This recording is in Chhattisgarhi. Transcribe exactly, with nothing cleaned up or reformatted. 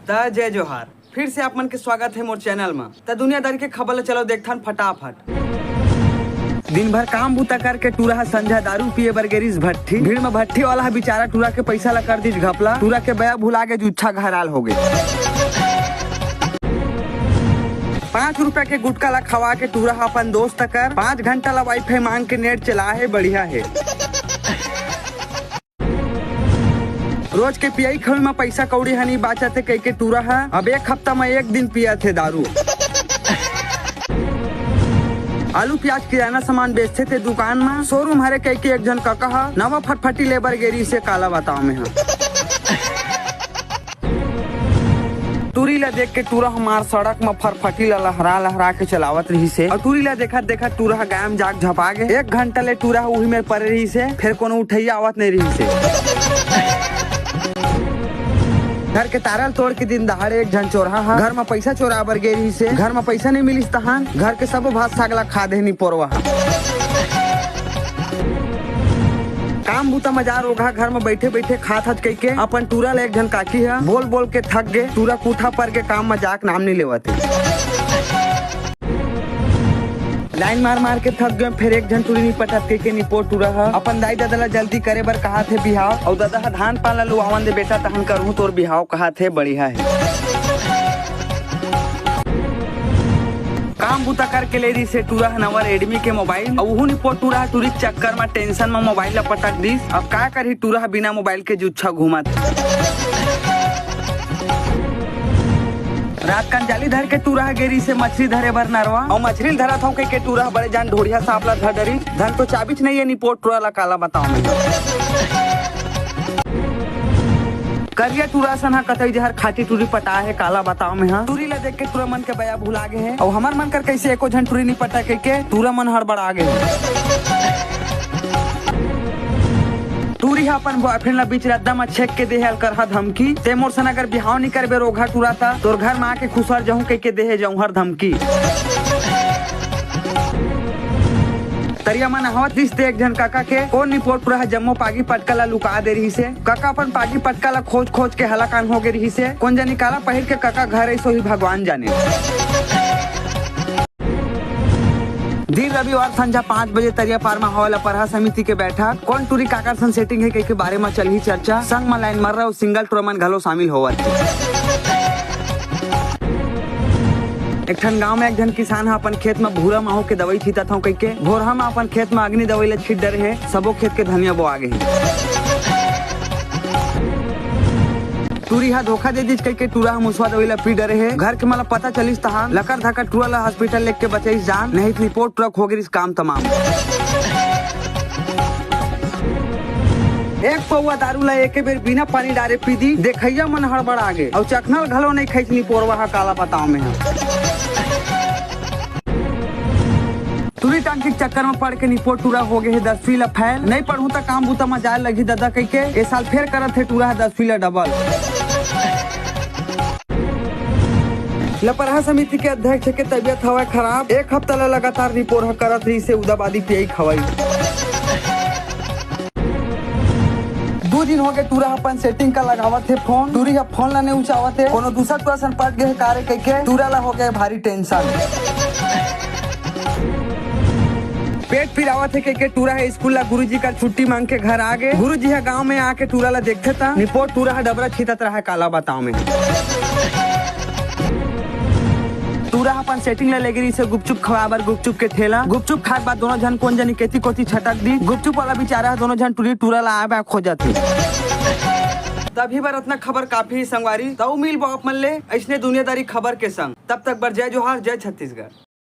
त जय जोहार, फिर से आप मन के स्वागत हे मोर चैनल म। त दुनियादारी के खबर ल चलो देखथन फटाफट। दिन भर काम बूता करके टूरा ह संझा दारू पिए बर गेरिस भट्ठी। भीड़ म भट्ठी वाला ह बिचारा टूरा के पैसा ल कर दिस घपला। टूरा के बया भुला गे, जुच्छा घराल हो गे। पाँच रुपया के गुटका ला खवा के टूरा ह अपन दोस्त कर पाँच घंटा ला वाईफाई मांग के नेट चला हे, बढ़िया हे। रोज के पियई खवई म पैसा कौड़ी ह नइ बाचत हे कहिके टूरा ह अब एक हफ्ता म एक दिन पियत हे दारू। आलू प्याज किराना सामान बेचथे ते दुकान म शोरूम हरे कहिके एक झन कका ह नवा फटफटी लेबर गे रिहिस हे, काला बताओ में ह। टूरी ला देख के टूरा हमार सड़क म फरफटी ला लहरा लहरा के चलावत रिहिस हे। अउ टूरी ला देखत देखत टूरा ह गाय म जाके झपा गे। एक घंटा ले टूरा ह उही मेर परे रिहिस हे, फेर कोनो उठैया आवत नइ रिहिस हे। घर के तारल तोड़ के दिन दहाड़े एक झन चोरहा ह घर म पैसा चोरा बर गे रिहिस हे। घर म पैसा नइ मिलिस तहान घर के सबो भात साग ला खा दे निपोरवा ह। काम बूता म जा रोगहा घर म बइठे बइठे खात हच कहिके अपन टूरा ल एक झन काकी ह बोल बोल के थक गे। टूरा कूठा पर के काम म जाक नाम नइ लेवत हे। लाइन मार मार के थक गेंव, फेर एक झन टूरी नइ पटत कहिके निपोर टूरा ह अपन दाई ददा ल जल्दी करे बर कहत हे बिहाव। अउ ददा ह धान पान ल लुवावन दे बेटा, तहन करहूं तोर बिहाव कहत हे, बढ़िया हे। काम बूता करके ले रिहिस हे टूरा ह नवा Redmi के मोबाइल, अउ उहू निपोर टूरा ह टूरी के चक्कर म टेंशन म मोबाइल ला पटक दिस। अब का करही, टूरा ह बिना मोबाइल के जुच्छा घूमत। रात कन जाली धर के टूरा ह गे रिहिस हे मछरी धरे बर नरवा, अउ मछरी ल धरत हंव कहिके टूरा ह बड़े जान ढोड़िया सांप ला धर डरिस। धन तो चाबिच नइ हे निपोर टूरा ला, काला बताओं मैं। करिया टूरा असन ह कतई जहर खाटी टूरी पटा हे, काला बताओं मैं ह। टूरी ला देख के टूरा मन के बया भुला गे हे, अउ हमर मन कर कइसे एको झन टूरी नइ पटा कहिके टूरा मन हड़बड़ा गे हे। टूरी ह अपन बॉयफ्रेंड ला बीच रद्दा म छेक के देहे अलकरहा धमकी, ते मोर सन अगर बिहाव नइ करबे रोगहा टूरा, त तोर घर म आके खुसर जहूं कहिके देहे जौहर धमकी। तरिया म नहावत रिहिस ते एक झन कका के कोन निपोर टूरा ह जम्मो पागी पटका ला लुका दे रिहिस हे। कका अपन पागी पटका ला खोज खोज के हलाकान हो गे रिहिस हे। कोन जनी काला पहिर के कका घर अइस होही, भगवान जाने। दिन रविवार संझा पाँच बजे तरिया पार म होवय लपरहा समिति के बैठक। कोन टूरी काकर सन सेटिंग हे कहिके बारे म चलही चर्चा। संग म लाइन मर्रा अउ सिंगल टूरा मन घलो शामिल होवत हे। एक ठन गांव म एक झन किसान ह अपन खेत म भूरा माहो के दवई छितत हंव कहिके भोरहा म अपन खेत म अग्नि दवई ल छित डरे हे। सबो खेत के धनिया बोआ गे हे। टूरी ह धोखा दे दिस कहिके टूरा ह मुसवा दवई ल पी डरे हे। घर के मन ल पता चलिस तहान लकर धकर टूरा ल हॉस्पिटल लेके बचइस जान, नहीं त निपोर टूरा खो गे रिहिस काम तमाम। एक पौवा दारू ला एके बेर बिना पानी डारे पी दी, देखइया मन हड़बड़ा गे, अउ चखना ल घलो नइ खइस निपोरवा ह, काला बताओं मैं ह। टूरी टांकी के चक्कर म पड़ के निपोर टूरा हो गे हे दसवीं ला फेल, नइ पढ़हूं त काम बूता म जाय लगही ददा कहिके, ए साल फेर करत हे टूरा ह दसवीं ला डबल। लपरहा समिति के अध्यक्ष के तबीयत हवय खराब, एक हफ्ता ले लगातार निपोरहा करत रिहिस हे उदाबादी पियई खवई। दू दिन होगे टूरा ह अपन सेटिंग का लगावत हे फोन, टूरी ह फोन ला नइ उचावत हे, कोनो दूसर टूरा सन पट गे हे कारे कहिके टूरा ला हो गे भारी टेंशन। पेट पिरावत हे कहिके टूरा ह स्कूल ला गुरुजी कर छुट्टी मांग के घर आ गे। गुरुजी ह गांव में आके टूरा ला देखथे त निपोर टूरा ह डबरा छीतत रहय, काला बताओं मैं। टूरा ह अपन सेटिंग ला लेगे रिहिस हे गुपचुप खवाए बर गुपचुप के ठेला। गुपचुप खाए के बाद दोनों झन कोन जनी केती कोती छटक दी। गुपचुप वाला बिचारा ह दोनों झन टूरी टूरा ला आए बाय खोजत हे। तभी बर अतना खबर काफी हे संगवारी। त मिलबो आप मन ले अइसने दुनियादारी खबर के संग। तब तक बर जय जोहार, जय छत्तीसगढ़।